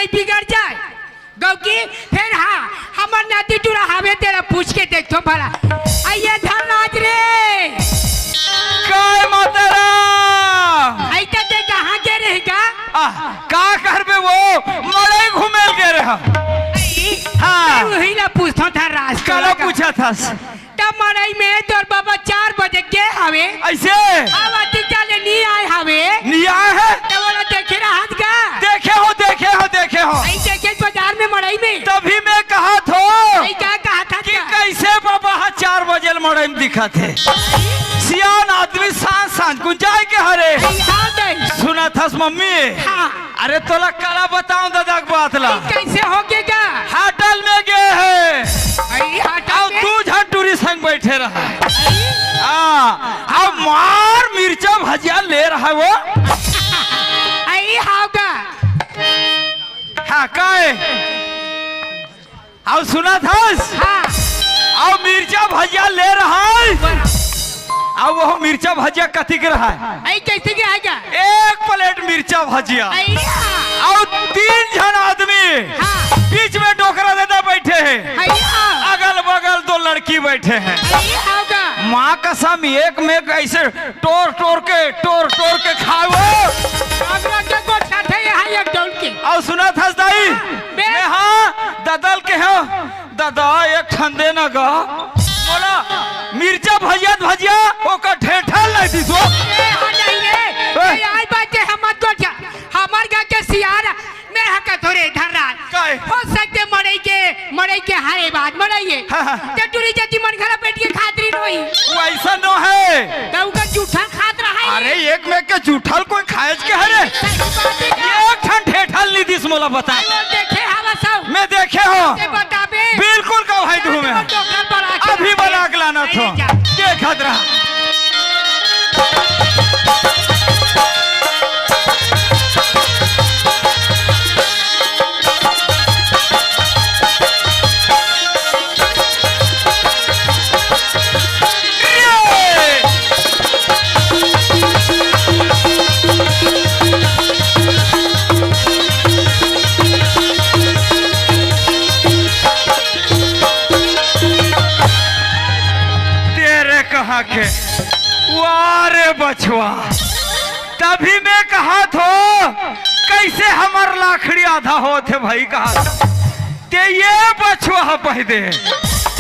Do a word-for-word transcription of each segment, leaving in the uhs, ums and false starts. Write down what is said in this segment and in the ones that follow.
बिगड़ जाए। गौकी, फेर हाँ, हमर नाती टूरा हवे, तेला पूछ के देखथों भला। अइया धनराज रे। काय माता राम? अइता ते कहाँ गे रहे गा? आ, का करबे वो? मड़ई घूमे ल गे रहे। अई, हाँ। मैं उही ला पूछथों धनराज, काला पूछत हस? त मड़ई में तोर बाबा चार बजे गे हवे। अइसे? अब अतिका ले नी आय हवे। नी आय हे? त ओला देखे रहत गा? देखे हों, देखे हों, देखे हों। अई देखे बाजार में मड़ई में। तभी मैं कहत हों। अई का कहत हस कि का? कइसे बाबा ह चार बजे ले मड़ई में दिखत हे? सियान आदमी सांझ सांझ कुन जाय के हरे। अई हाँ दे। सुनत हस मम्मी? हाँ। अरे तोला काला बतावं ददा के बात ला। अई कइसे होगे गा? हाटल में गे हे। अई हाटल अउ में? दू झन टूरी संग बइठे रहा। अई? हाँ, अउ मार मिर्चा भजिया ले रहा वो। अई हाँ गा। हाँ, काय? अउ सुनत हस? हाँ। अउ मिर्चा भजिया ले रहा हे। अउ वो मिर्चा भजिया कतिक रहा हे? अई कइसे गे हे गा? एक प्लेट मिर्चा भजिया। अइया। अउ तीन झन आदमी हाँ। बीच में डोकरा ददा बइठे हे। अइया। अगल बगल दो लड़की बइठे हे। अइया गा। माँ कसम एक में एक अइसे टोर टोर के, टोर टोर के खावो। हमरा के गोठियाथे यहाँ एक डौल के। अउ सुनत हस दाई? बे- मैं हाँ, ददा ल केहेंव, ददा एक ठन दे ना गा। मोला मिर्चा भजिया त भजिया, ओकर ठेठा ल नइ दिस वो। ए, हाँ नहीं रे। ए। ए, आज बात के हम मत गोठिया। हमर घर के सियार मैं ह कथों रे धनराज। काय? हो सकथे मड़ई के, मड़ई के हरे बात, मड़ई हे। हाँ, हाँ। ते टूरी जाति मन घला बइठ के खात रहिन होही। वो अइसन नो हे। त ओकर जूठा ल खात रहा हे। अरे, एक में के जूठा ल कोई खाएच के हरे? सही बात हे का? एक ठन ठेठा ल नइ दिस मोला बता। वो देखे हवस सब। मैं देखे हों। ते बताबे। बिल्कुल कहूँ भाई धूमे। तो डोकरा बना के अभी लाने। बना के लानत हों। अरे जा। देखत रहा। तेरे कहाँ के? वाह रे बछवा, तभी मैं कहत हों, कइसे हमर लाखड़ी आधा होत हे भाई, कहत हों। ते ये बछवा ह पहिदे।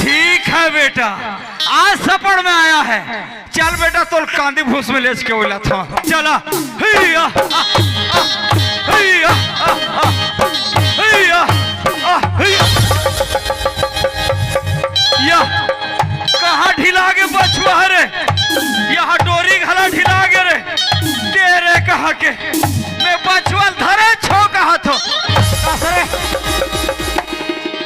ठीक हे बेटा, आज सपड़ में आया हे। चल बेटा, तोल कांदी भूस में लेच के ओला था। चला। हिया, आ, आ, हिया, आ, आ, हिया, आ, हिया। या, कहाँ ढिला गे बछवा रे? यहाँ डोरी घला ढिला गे रे। तेरे कहाँ के? मैं बछवा ल धरेच हों कहत हों। का रे?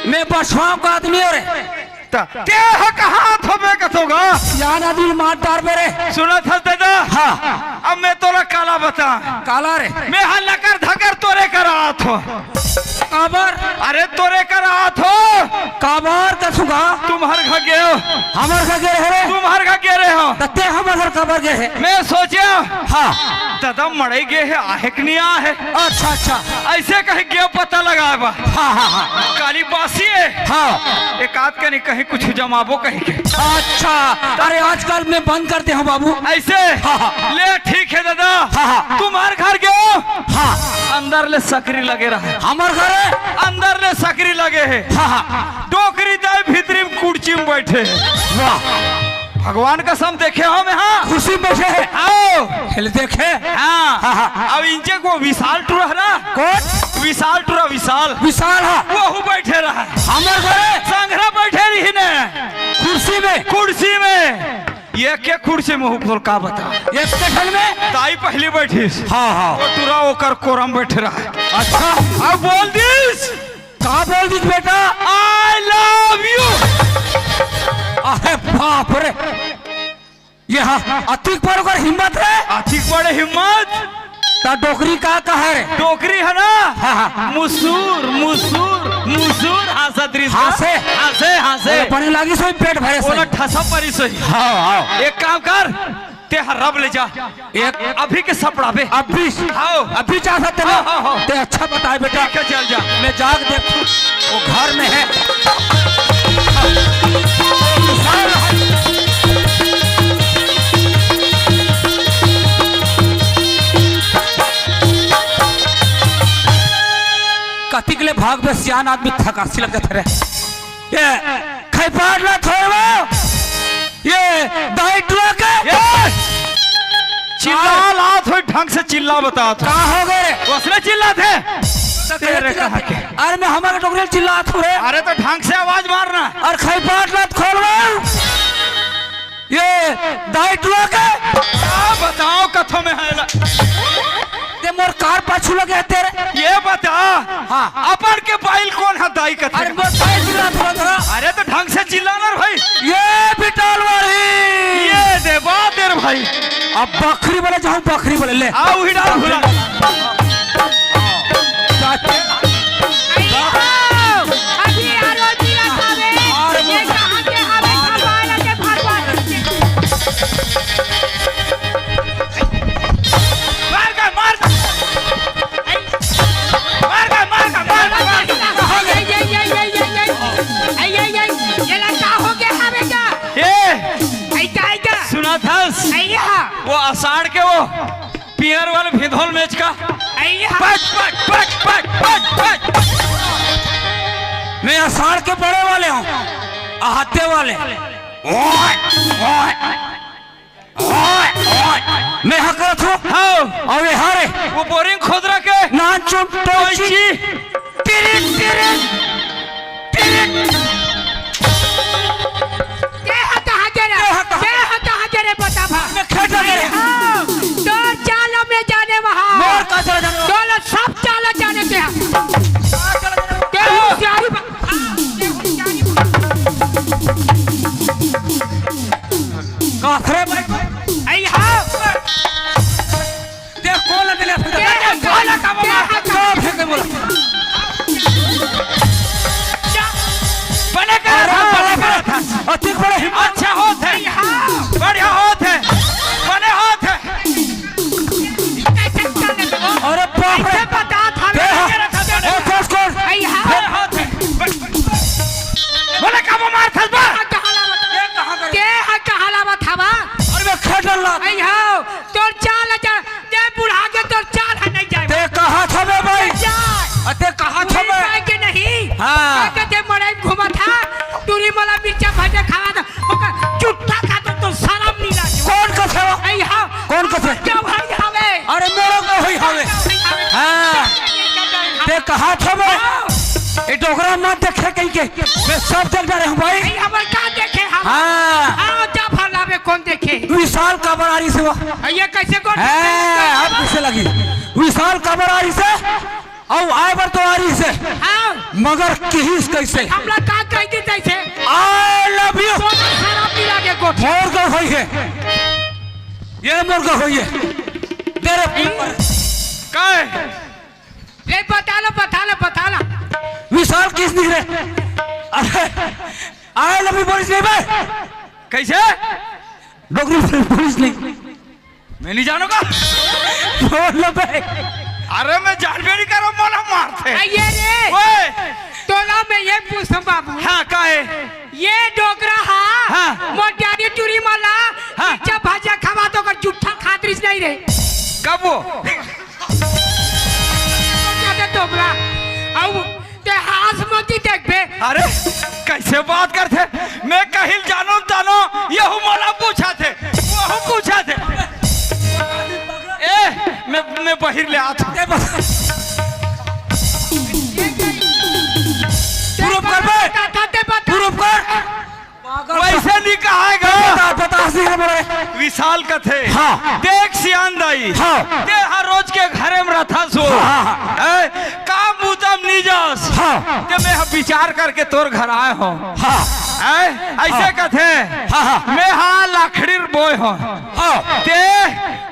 मैं बछवा के आदमी हों रे। त तें ह कहाँ आथो बे कथों गा? सियान आदमी ल मार डारबे रे। सुनत हस ददा? हाँ। अब मैं तोला काला बतावं। काला रे? मैं ह लकर धकर तोरे करा आथों। काबर? अरे तोरे करा आथों। काबर कथों गा? तुम्हर घर गे हों। हमर घर गे रहे रे? तुम्हर घर गे रहे हों। त तें हमर घर काबर गे हे? मैं सोचेंव। हाँ। ददा मड़ई गे हे, आहे कि नइ आहे? अच्छा, अच्छा। अइसे कहिके पता लगाय बर। हाँ, हाँ, हाँ। काली बासी हे। हाँ। एकाध कनी कहीं कुछ जमाबो कहिके। अच्छा, अरे आजकल मैं बंद कर दे हँव बाबू। अइसे? हाँ, हाँ। ले ठीक हे ददा। हाँ, हाँ। तुम्हर घर गे हों? हाँ। अंदर ले सकरी लगे रहे। हमर घर हे? अंदर ले सकरी लगे हे। हाँ, हाँ। डोकरी दाई भीतरी में कुर्सी में बइठे हे। वाह। भगवान कसम देखे हों मैं, हाँ। कुर्सी में बइठे हे। आओ। हेल देखे। हाँ। हाँ, हाँ। अब इंचे को विशाल टूरा हे ना। कौन? विशाल टूरा, विशाल। विशाल, हाँ। वहू बइठे रहा। हमर घरे। संघरा बइठे रहिन। कुर्सी में। कुर्सी में। एके कुर्सी में हूँ, तोला का बतावं। एके ठन में? दाई पहिली बइठिस। हाँ, हाँ। वो टूरा ओकर कोरा में बइठे रहा। अच्छा। अब बोल दिस। का बोल दिस बेटा? I love you। अरे बाप रे, ये हा, अतिक बड़ ओकर हिम्मत रे। अतिक बड़ हिम्मत। त डोकरी का कहे रे? डोकरी हे ना? हाँ, हाँ। मुसुर, मुसुर, मुसुर हाँसत रहिस। हाँसे? हाँसे, हाँसे। अरे, बने लागिस होही पेट भरे से। ओला ठसा परिस होही। हाँ, हाँ। एक काम कर, ते हर रब ले जा। एक अभी के सपड़ाबे। अभी? हाओ। अभी जा सकते ना? हाओ, हाओ, हाओ। ते अच्छा बताए बेटा। ठीक है, चल जा। मैं जाग देख, वो घर में है। कतिक ले भागबे, सियान आदमी थकासी लग जाथे रे। ये खैपाट ला थोड़वा, ये दाई टुआ के। ये चिल्ला लात होई, ढंग से चिल्ला बतात हो। का हो गए रे? उसने चिल्लात हे। तो तेरे चिल्ला कहा के? अरे मैं हमारे डोकरे चिल्लात हूँ रे। अरे तो ढंग से आवाज मारना। और खैपाट ला खोलवा। ये दाई टुआ के। का बताओ कथो में है ला। ते मोर कार पाछू लगे हे तेरे। ये बता। हाँ। अपन के बाइल कोन हा दाई कथे? अरे मोर बाइल चिल्ला थोड़ा थोड़ा। अरे तो ढंग से चिल्ला ना रे भाई। ये बिटाल वाली। ये दे बात रे भाई। अब बकरी बोले जाऊँ, बकरी बोले ले। आ उही डाल भुला। चाचे। अरे हो, अभी आरो दिया खावे। और ये कहाँ के हवे भगवान के भगवान के। मार का, मार। मार का, मार का, मार का, मार का। ये, ये, ये, ये, ये, ये। ये, ये, ये, ये लड़का हो गया हवे का? ए, ऐ का, ऐ का? सुना थस? ऐ हा। वो आषाढ़ के वो पियर वाले भिधोल मेच का। ऐ हा। पट, पट, पट, पट, पट, पट। मैं आषाढ़ के बड़े वाले हूँ, अहाते वाले। ओए, ओए। ओए, ओए, मैं हा करत हूँ। हाँ। अउ ये हा रे। वो बोरिंग खोदरा के। नान चुन टोची। टोची। टिरिट, टिरिट, टिरिट। के हा कहाँ के रे? के हा कहाँ के? के हा कहाँ के रे? बता भा। मैं खेत लगे रे। हाँ, तोर चाल में जाने वहाँ। मोर का चला जाने वहाँ। तोला सब चाल जाने के हा। का चला जाने वहाँ? के होशियारी बा-, के होशियारी बा-, काथरे भाई। ऐ हा। देख, कौन लगे ले? के हा, कौन लगे? के हा, का फेंके बोला? बने करा था, अरे, बने करा था। अति बड़े हिम्मत। अच्छा होत हे। ऐ हा। बढ़िया होत हे। बने होत हे। अरे बाप रे। ऐसे बता था। के हा? ए, फर्स्ट कोर्स। ऐ हा। बोले, का मार थस बा? कहाँ लावत? ये कहाँ करे? के हा, कहाँ लावत हवा? अरे, मैं खेत डर ला। ऐ हा, तोर चाल जा, ते बुढ़ा के तोर चाल हा नहीं जाए। ते कहा था बे भाई? जा। अ, ते कहा था बे? के नहीं। हाँ। के ते मड़ई में घूमत हा, टूरी मला मिर्चा भजे खावा था। ओकर चुट्टा खा तो, तो शरम नहीं लागे। कौन कथे हो? ऐ हा। कौन कथे? क्या भाई हवे? अरे मोरो का होई हवे। हाँ। ते कहा था बे? हाँ। ए डोकरा मत देखे कहीं के। मैं सब देख डारे हूँ भाई। ऐ हमर का देखे हम? हाँ। हाँ, जा भला बे कौन देखे? विशाल काबर आ रही से वो। ऐ ये कैसे कौन हाँ, देखे? अब कैसे लगी? विशाल काबर आ रही से? अउ आए बर तो आ रही से, हाँ। मगर किहिस कैसे? हमला का कह दी तैसे? I love you। कोनो शराब पिला के गोठ। मोर गो होई है, ये मोर गो होई है। तेरे काय? ले बता लो, बता लो, बता लो। विशाल किस नहीं रे? अरे, I love you बोलिस नहीं बे? कैसे? डोकरी बोलिस नहीं। मैं नहीं जानूंगा। बोल लो बे। अरे मैं जानबे नहीं करो, मोला मारथे। आइए रे। ओए। तोला मैं ये पूछूं बाबू। हाँ, का है? ये डोकरा हा। हाँ। मोटियारी टूरी मला। हाँ। अच्छा भाजा खावा तो कर जूठा खातरिस नहीं रे। कब वो? क्या तो डोकरा? आओ। ते हाथ मती देखबे। अरे, कैसे बात करथे? मैं कहिल जानूं तानो, यहू मोला पूछथे, वहू पूछथे। ए, मैं, मैं बहिर ले आत हूँ। प्रूफ कर बे। प्रूफ कर। वैसे नहीं कहा गा। बता, बता, सही है बोले। विशाल कथे। हाँ। देख सियान दाई। हाँ। ते हर रोज के घरे में रथस हो। हाँ, हाँ, हाँ। ए, काम बूता में नहीं जास। हाँ। ते मैं ह विचार करके तोर घर आए हो। हाँ। ए, ऐसे हाँ। कथे। हाँ, हाँ। मैं हा लाखड़ी बोय हो। हाँ। ते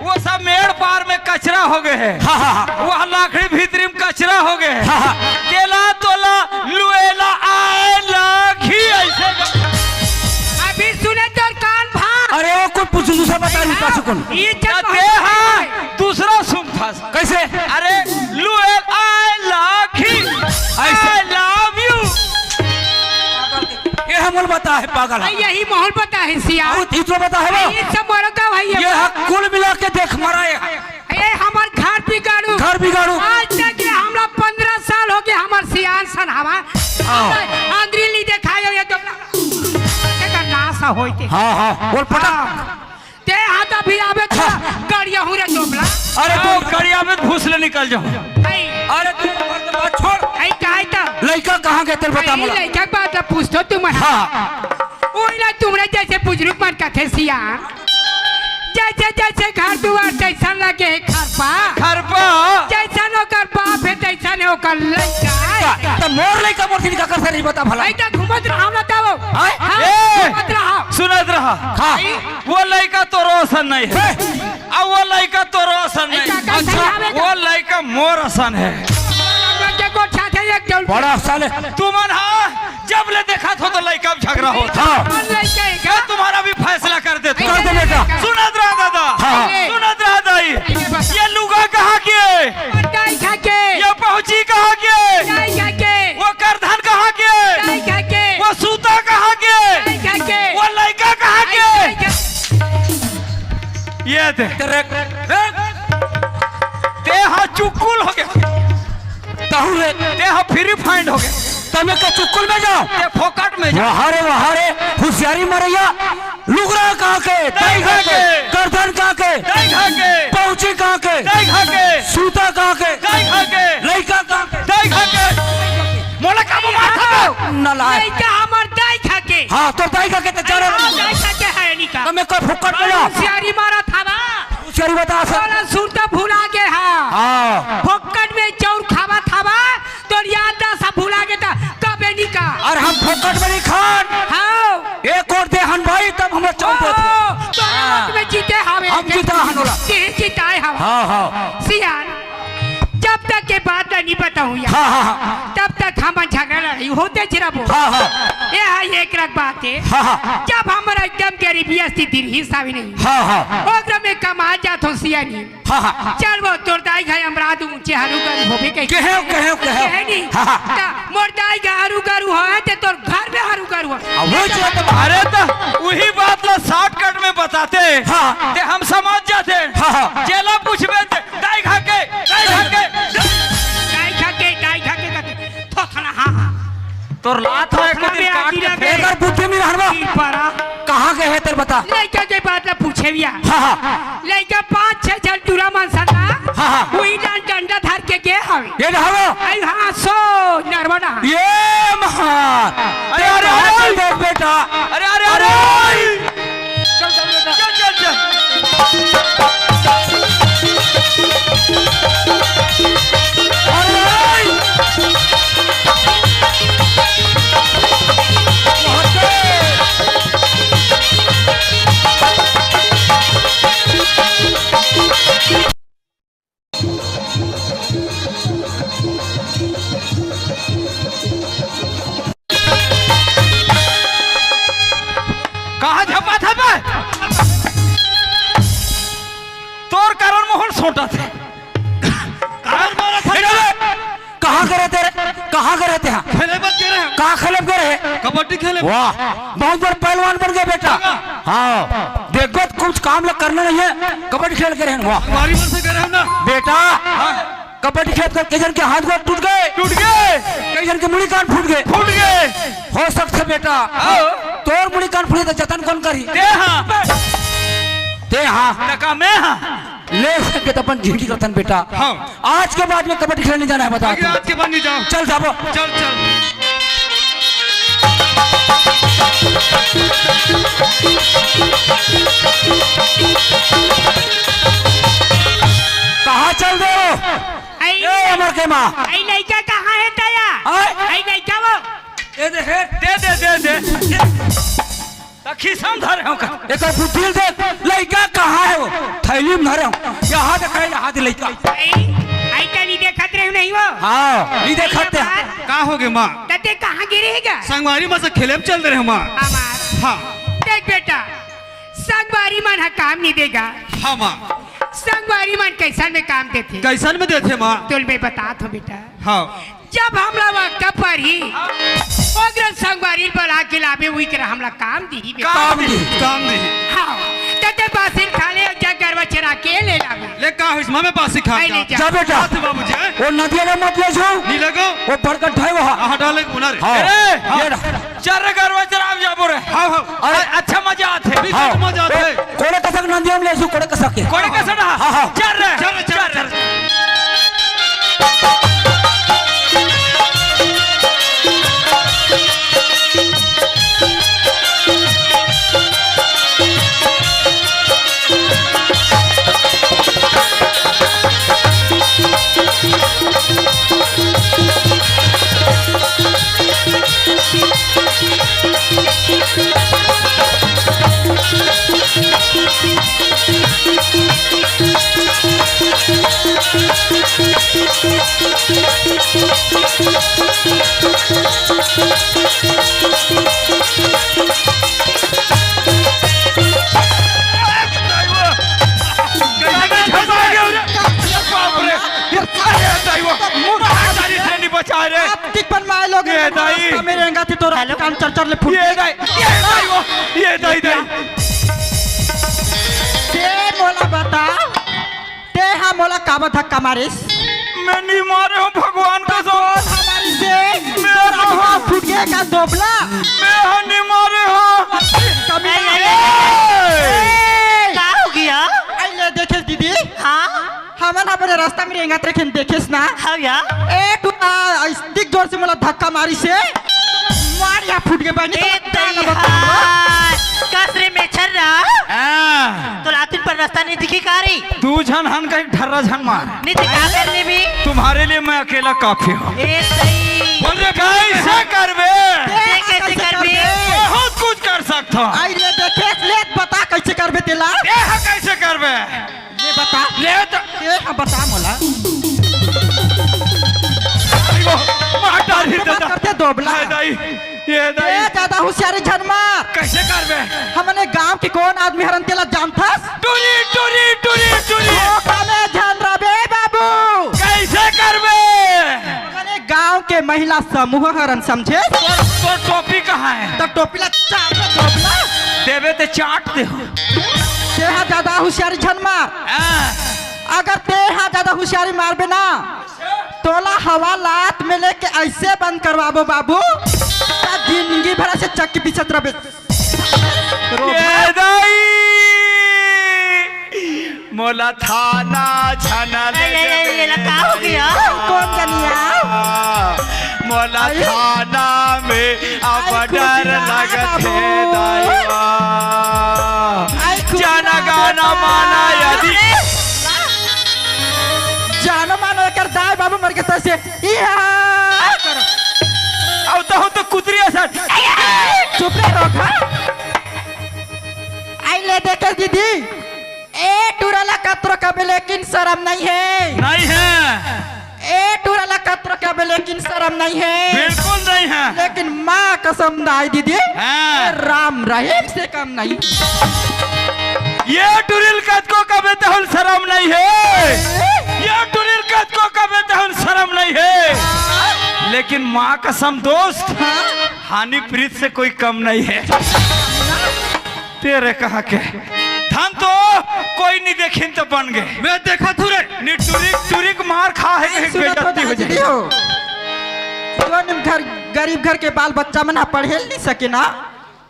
वो सब मेड़ पार में कचरा हो गए है। हाँ, हाँ, हाँ। वो लाखड़ी भीतरी में कचरा हो गए है। हाँ, हाँ। तेला तोला लुएला आए लाखी ऐसे। अभी सुने तोर कान भा। अरे वो कुछ पूछू दूसरा बता नहीं पाछू। ये चल, ते हा दूसरा सुनथस। कैसे? अरे, लुएल, I love you। ऐसे? I love you। ये हमन बता हे पागल। अरे, यही माहौल बता हे सिया। बहुत ही तो बता हे वो। ये सब मरो का भाई ये। ये हा कुल मिला के देख मरा ये। ए, हमर घर बिगाड़ू। घर बिगाड़ू। आज तक ये हमला पन्द्रह साल हो गए, हमर सियान सन हवा। हाँ। अंदरी ली देखायो ये दोगला। एकर नाश होई के। हाँ, हाँ, बोल पटक। हाँ। ते हाथ अभी आवे तो हाँ। गड़िया हूँ रे दोगला। अरे तू गड़िया में घुस ले निकल जाओ। ऐ। अरे तू छोड़। ऐ काहे त? लइका कहाँ गए तेल बता ऐ मोला। लइका के बात पूछ तो तुम। हाँ। ओइला तुमरे जैसे बुजुर्ग मन कथे सियान। जैसे जैसे घर दुआर तैसन लगे हे खरपा। खरपा। जैसन ओकर बाप हे तैसन हे ओकर लइका। त मोर लइका मोर दिन का कर से नहीं बता भला। ऐ त घूमत रहा ना तब। आय? हाँ, ए! घूमत रहा। सुनत रहा। हाँ। वो लइका तोरो असन नहीं हे। हे। अब वो लइका तोरो असन नहीं। लइका का अच्छा। सही आवे वो लइका मोर असन हे। लइका के गोठा थे एक जौन। बड़ा साले। तुमन हा जब ले देखत हो तो लइका में झगड़ा होत। हाँ। कौन लइका हे का? मैं तुम्हारा भी फैसला कर देता हूँ। कर दे बेटा। सुनत रहा दादा। हाँ। सुनत रहा दाई। ये बता। ये लुगा कहाँ के? दाई खा के। ये पहुँची कहाँ के? दाई खा के। वो करधन कहाँ के? दाई खा के। वो सूता कहाँ के? दाई खा के। वो लइका कहाँ के? दाई खा के। ये दे। तेरे ते हा चुकुल हो गया। तहु रे। ते हा फ्री फाइंड हो गया। तमे का चुकुल में जाओ। ते फोकट में जाओ। वाह रे, वाह रे, होशियारी मरैया। लुगरा कहाँ के? दाई खा के। गर्दन कहाँ के? दाई खा के। पहुँची कहाँ के? दाई खा के। सूता कहाँ के? दाई खा के। लइका कहाँ के? दाई खा के। मोला का मार खा दो। नलायक। लइका हमर दाई खा के। हाँ, तो दाई खा के तो जाने हाँ, दाई खा के है निका। तमे का फोकट में जाओ। होशियारी मारा था बा। होशियारी बता सर। तोला सुरता भुला गे हा। हाँ। फोकट में चाउर खावा था बा, तोर याददाश्त भुला गे त कबे नी का। अरे हम फोकट में नहीं खान। हाँ। एक और दे हन भाई, तब हमरा चाउर ओ, देत। तोर हाँ। हाथ में जीते हवे। हम जीता हन ओला। जी-, जीताए हवा। हाँ, हाँ। सियान, जब तक के बात ला नहीं बताऊँ यार, हाँ, हाँ, हाँ। तब तक हम झगड़ा लड़ाई होते च रबो। हाँ, हाँ। ये है एक रख बात है। हाँ, हाँ। जब हमरा एकदम गरीबी स्थिति रही सावी नहीं। हाँ, हाँ। ओकरा में कमा जात हो सियानी। हाँ, हाँ। चल वो तोर दाई घाय हमरा दू ऊंचे हरू गरू होबे कही। कहेव, कहेव, कहेव। कहे नहीं। हाँ, हाँ। ता मोर दाई घाय हरू गरू हो ते तोर घर में हरू गरू हो। अब वो जो तो अरे तो वही बात ला शॉर्टकट में बताते। हाँ। ते हम समझ जाते। हाँ, हाँ। जेला पूछबे ते दाई घाके, दाई घाके। दाई घाके, दाई घाके, घाके। थोथना, हाँ, हाँ। तोर लात है, थोथना को दिन में काट आती के लगे। फेंक। एकर बुद्धि में रहनवा। की परा। कहाँ गए हैं तेरे बता? लइका के बात ला पूछे भैया। हाँ, हाँ। लइका पाँच छह झन टूरा मन संग हाँ, हाँ। वही डांड डंडा धर के गे हवे। ये ना हवे। आई हाँ, सो नर्मदा। ये महान। अरे, अरे, कहाँ अरे। चल दे बेटा? अरे, अरे, अरे। अरे। चल, चल, चल, चल। अरे। कहाँ झपा था बे? तोर कारण मोहन सोटा थे। कारण मारा था। ए, ए, कहाँ करे तेरे? कहाँ करे थे? खेले मत करे। कहाँ खेले करे? कबड्डी खेले। वाह, बहुत बड़ पहलवान बन गए बेटा। हाँ। हाँ, देखो कुछ काम ला करना नहीं है, कबड्डी खेल के रहना। वाह। हमारी मन से करे हम ना। बेटा, हाँ। कबड्डी खेल कर कई जन के हाथ गोड़ टूट गए। टूट गए। कई जन के मुड़ी कान फूट गए। फूट गए। हो सकता है बेटा, हाँ। तोर मुड़ी कान फूटे तो जतन कौन करी? ते हाँ। ते हाँ। टका मैं हाँ। ले सके तो अपन झिंडी करतन बेटा। हाँ। आज के बाद में कबड्डी खेलने जाना है, बता आगे तू। आज के बाद नहीं जाओ। चल जाबो। चल, चल। कहाँ चल दे हो? आई, ए, अमर के माँ। आई लइका कहाँ है तया? आय? आई लइका वो। दे दे, हे, दे दे, दे दे। त खीसा म धरे हो का? एकर बुद्धि ल देख, लइका कहाँ हे वो? थैली म धरे हो। यहाँ देख, यहाँ दे लइका। आई, आई का नहीं देखत रहे नहीं वो? हाँ, नहीं देखत रहे। का हो गे माँ? त ते कहाँ गिरे हे गा? संगवारी मन से खेले म चल दे रहे माँ। हमार। हाँ। देख बेटा, संगवारी मन ह काम नहीं देगा। हाँ, माँ। संगवारी मन कइसन में काम देथे? कइसन में देथे, माँ? तोल में बतात हों, बेटा। हाँ। जब हमला वक्ता परही, ओकरे संगवारी बला के लाबे, उही करा हमला काम दिही, बेटा। काम दिही, काम दिही। हाँ। त तें बासी ल खा ले, जा गरवा चरा के ले लाबे। ले, का होइस माँ, मैं बासी खा ले जा। जा बेटा। बात बाबूजी, हैं? वो नदिया में मत ले जाओ। नहीं लगो। वो बड़का ढाई वहाँ। हाँ, डाले के बुना रे। हाँ। अरे, हाँ। ये रहा। चर रे गरवा चराब जाबो रे। हाँ, हाँ। अरे, अच्छा मजा आथे। बिकट हाँ। मजा आथे। कोड़े कसक नंदिया में लेसु, कोड़े कसक के। कोड़े कसक ना? हाँ, हाँ। चर रे, चर रे, चर रे। बचा रे। आप टिक पर माय लोग ये दाई। रास्ता में रेंगा थी तो हेलो। कान चर चर ले फुट। ये दाई, ये दाई वो, ये दाई, दाई। ते मोला बता, ते हा मोला काबर धक्का मारिस? मैं नहीं मारे हूँ भगवान कसम। हमारी से मैं तोर आँख फूट गया का दोबला? मैं हा नहीं मारे हूँ। कमी ए, ए, ए, ए, ए। का हो गया? आई ले देखे दीदी। हाँ? हमन अपन रास्ता में रेंगत रखेन देखेस ना? हाँ या। ए, तू, आ, इतनी जोर से मोला धक्का मारिस हे। मार या फूट के बनी, ए, तो दैया। कस रे मेछर रहा। हाँ। तो लातिन पर रास्ता नहीं दिखी का रे? दू झन हन कहीं ढर्रा झन मार। नहीं दिखा कर ले भी। तुम्हारे लिए मैं अकेला काफी हूँ। ए, सही। बोल रे, कैसे करबे? ते कैसे करबे? बहुत कुछ कर सकता हूँ। आई ले देखे, ले बता कैसे करबे तेला? ये कैसे करबे? ले बता। ले तो। ए, हाँ, बता मोला। आई वो, मार डारी बात दादा। करते दोबला। हाय दाई, ये दाई। ए, ज्यादा होशियारी झन मार। कैसे करबे? हमने गांव के कौन आदमी हरन तेला जानथस? टुरी, टुरी, टुरी, टुरी। धोखा में झन रबे बाबू। कैसे करबे? हमने गांव के महिला समूह हरन समझे। तोर, तोर टोपी कहाँ है? तो टोपी ला चाट दे दोबला। देबे ते चाट दे हो। तेहा ज्यादा होशियारी झन मार। हाँ। अगर तेहा ज्यादा होशियारी मारबे ना, तोला हवा लात में लेके ऐसे बंद करवाबो बाबू, त जिंदगी भर ऐसे चक्की पीसत रबे। ये दाई, मोला थाना छाना ले ए, ए, ए, जाबे। ये ला का हो गया? कौन जनिया? मोला अरे। थाना में अब आई डर खुशी लगथे बाबू। दाई। आई खुशी जाना गाना बाबू। माना यदि। जानो मानो एकर दाई बाबू मर के तसे। इहा। अब तो हो तो कुतरी असन। चुप रे रोखा। आई ले देखे दीदी। ए टुरा ला कतरो कबे लेकिन शरम नहीं है। नहीं है। ए टुरा ला कतरो कबे लेकिन शरम नहीं है। बिल्कुल नहीं है। लेकिन माँ कसम दाई दीदी, हाँ। ए राम रहीम से कम नहीं। ये टुरी ल कतको कबे तहन शरम नहीं है। ये टुरी ल कतको कबे तहन शरम नहीं है। लेकिन माँ कसम दोस्त, हाँ। हानि प्रीत से कोई कम नहीं है। तेरे कहा के धन तो कोई नहीं देखिन तो बन गए। मैं देखा थू रे। नी टुरिक टुरिक मार खा है, कहीं सुनो तो बेइज्जती हो दाई जाए। दीदी हो। जो निम घर, गरीब घर के बाल बच्चा मन ह पढ़े नहीं सके ना,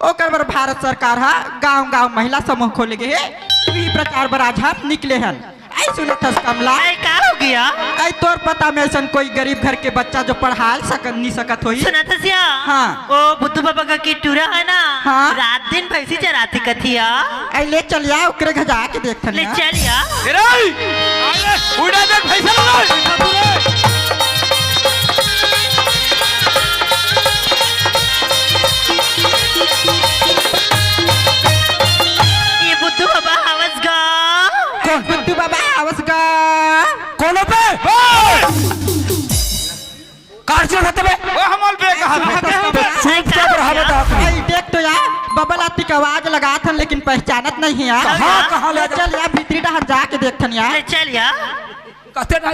ओकर बर भारत सरकार ह गांव-गांव महिला समूह खोले गे हे। उही प्रचार बर आज हम निकले हन। आई सुनत हस कमला? आई का हो गया? आई तोर पता में अइसन कोई गरीब घर के बच्चा जो पढ़ाल सकत, नी सकत होही? सुनत हस या? हाँ। ओ बुद्धू बाबा का की टूरा है ना? हाँ। रात दिन भैंसी चराती कथिया। आई ले चल या, ओकरे घर जाके देखथन ले ना। चल या। ए रे! उड़ा दे भैंसा ला रे! ये बुद्धू बाबा हवस गा। कौन? बुद्धू बाबा हवस गा। कौन पे? कार चोर हते बे। ओ हमल बे कहा थे। चुपचाप रहा बता। आई देख तो यार, बबल आती के आवाज लगात हन, लेकिन पहचानत नहीं है। कहाँ, कहाँ ले चल या, भीतरी डहर जाके देखथन या। ले चल या। कहते ना।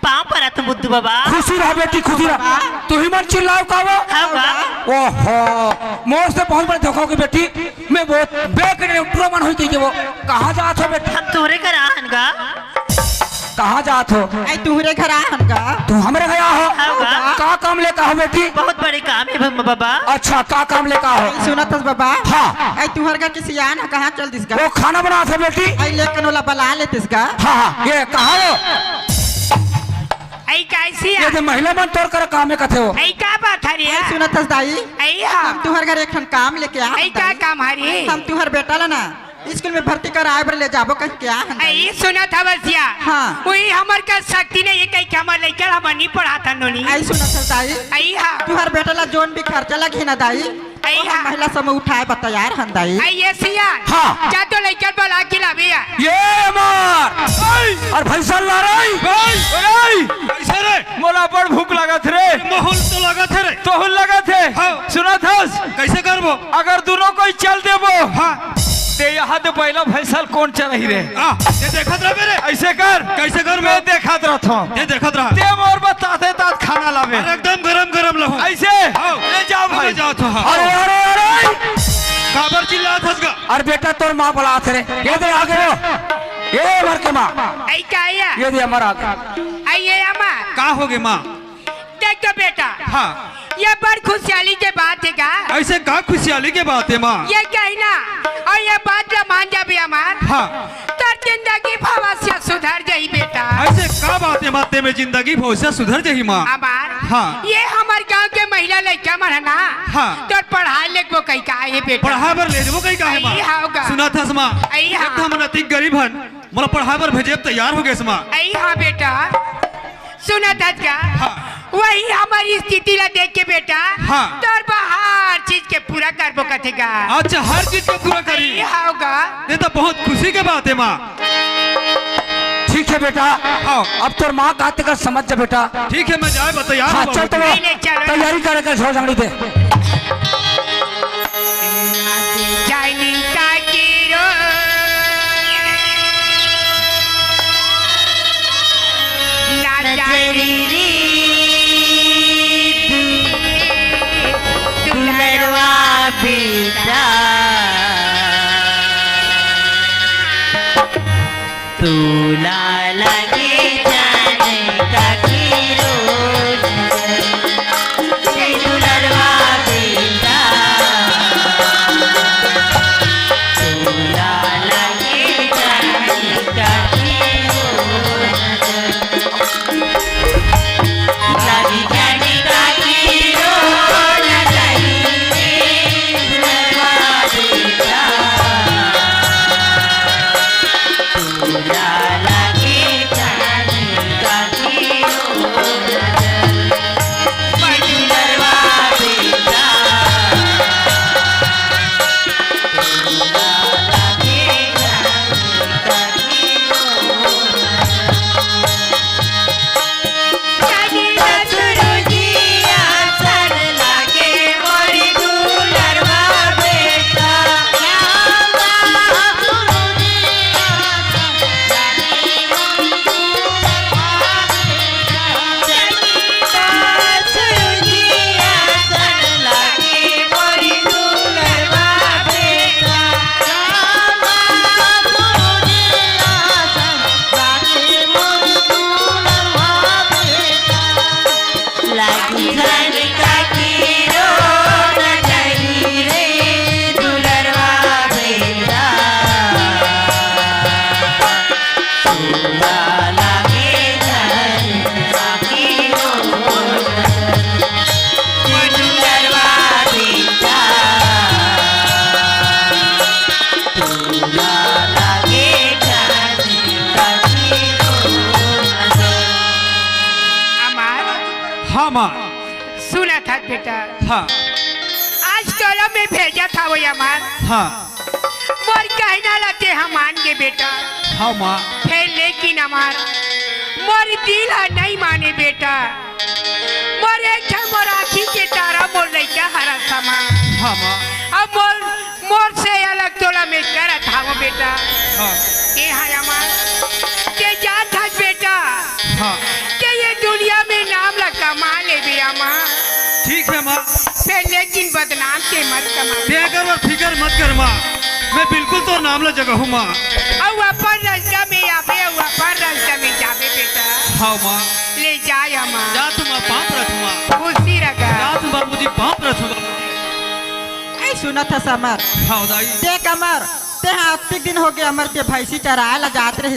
पाँव परत हँव बुद्धू बाबा। खुशी रह बेटी, खुशी रह। बाबा। तुही मन चिल्लाव का वो? हाँ बा। ओहो, मोर से बहुत बड़े धोखा होगे बेटी। मैं वो बेक ने उतरो मन होई कहिके वो। कहाँ जात हो बेटी? हम तोरे घर आहन गा। कहाँ जात हो? आई तुहरे घर आहन गा। तू हमरे घर आहो? हाँ बा। का काम लेके आहो बेटी? बहुत बड़े काम हे बाबा। अच्छा, का काम लेके आहो? सुनत हस बाबा? हाँ। आई तुहर घर के सियान ह कहाँ चल दिस गा? वो खाना बनात हे बेटी। आई लेकिन ओला बला लेतिस गा। हाँ, हाँ, ये कहाँ हो? आई कैसी ये है? तो महिला मन तोर कर काम में कथे हो। आई का बात हरे? आई सुनत हस दाई? आई हाँ। हम तुहर घर एक ठन काम लेके आ आई का काम हरे? हम तुहर बेटा ला ना स्कूल में भर्ती कराए बर ले जाबो कहिके आ हन दाई। आई सुनत हवस या? हाँ। उही हमर का शक्ति नहीं हे कहिके हमर लइका ला हमर नहीं पढ़ात हन नोनी। आई सुनत हस दाई? आई हाँ। तुहर बेटा ला जोन भी खर्चा लगही ना दाई, आई हाँ। महिला समूह उठाए बर तैयार हन दाई। आई ये सिया। हाँ। जा तो लइका बला के लाबे या। ये मार। आई। और भैंसा ला रही। भाई, अरे। कैसे रे? मोला बड़ भूख लागत रे। माहौल तो लागत हे रे। तोहू ल लागत हे। हाँ। सुनत हस? कैसे करबो? अगर दुनों कोई चल देबो, हाँ। ते यहाँ तो पहला भैंसा ल कोन चलही रे? आ, ये देखत रहबे रे। ऐसे कर। कैसे करबो? मैं देखत रहत हँव। ये देखत रह। ते मोर बताते तात खाना लाबे। अरे एकदम गरम गरम लहू। ऐसे? हाँ। ले जाओ भाई। जाओ तो, हाँ। अरे, अरे, अरे। काबर चिल्लात हस गा? अरे बेटा, तोर माँ बलात हे रे। ये दे आगे हो। ये मर के माँ। आई का या? ये दे हमर आगे। आई ये अम्मा। का होगे माँ? देख तो बेटा, हाँ। ये बड़ खुशहाली के बात हे का? ऐसे का खुशहाली के बात हे माँ? ये कही ना, और ये बात ला मान जाबे हमार। हाँ। तोर जिंदगी भविष्य सुधर जाही बेटा। ऐसे का बात हे माँ, ते में जिंदगी भविष्य सुधर जाही माँ? हमार। हाँ। ये हमर गांव के महिला लइका मन हे ना, हाँ। तोर पढ़ाई लिखबो कही का हे बेटा? पढ़ाई बर ले जबो कही का हे माँ? आई हाँ का। सुनत हस माँ? आई हाँ। हम अतिक गरीब हन, मोला पढ़ाए बर भेजे तैयार होगेस माँ। आई हाँ बेटा, सुनत हस का? हाँ। वही हमर स्थिति ला देख के बेटा, हाँ। तोर बर हर चीज के पूरा करबो कथे गा। अच्छा, हर चीज के पूरा करी। आई हाँ गा। ये तो बहुत खुशी के बात हे माँ। ठीक हे बेटा। हाँ। अब तोर माँ का तेकर समझ जा बेटा। ठीक हे, मैं जाए बर तैयार हँव बाबूजी। चल तो। नहीं, नहीं, चलो। तैयारी करे के छोड़ जंगली दे। जानी का गिरो ना जानी री दुलरवा बेटा। तोला लगे जाने का गिरो हमार। सुनत हस बेटा। हाँ। आज तोला मैं भेजत हवं हमार। हाँ। मोर कहना ला ते ह मान गे बेटा। हाँ माँ। फेर लेकिन हमार मोर दिल ह नहीं माने बेटा। मोर एक ठन मोर आँखी के तारा मोर लइका हरस हमार। हाँ माँ। अब मोर ठीक हे माँ। फेर लेकिन बदनाम के मत कमा। तेकर बर फिकर मत कर माँ, मैं बिल्कुल तोर नाम ला जगाहूँ माँ। अउ अपन रस्ता में आबे, अउ अपन रस्ता में जाबे बेटा। हाँ माँ। ले जाय माँ। जा तू माँ, पाँव परत हँव माँ। खुशी रखा। जा तू बाबूजी, पाँव परत हँव माँ। ए सुनत हस अमर, हाँ दाई। देख अमर, तेहा अतेक दिन होगे अमर के भैंसी चराय ला जात रहिस,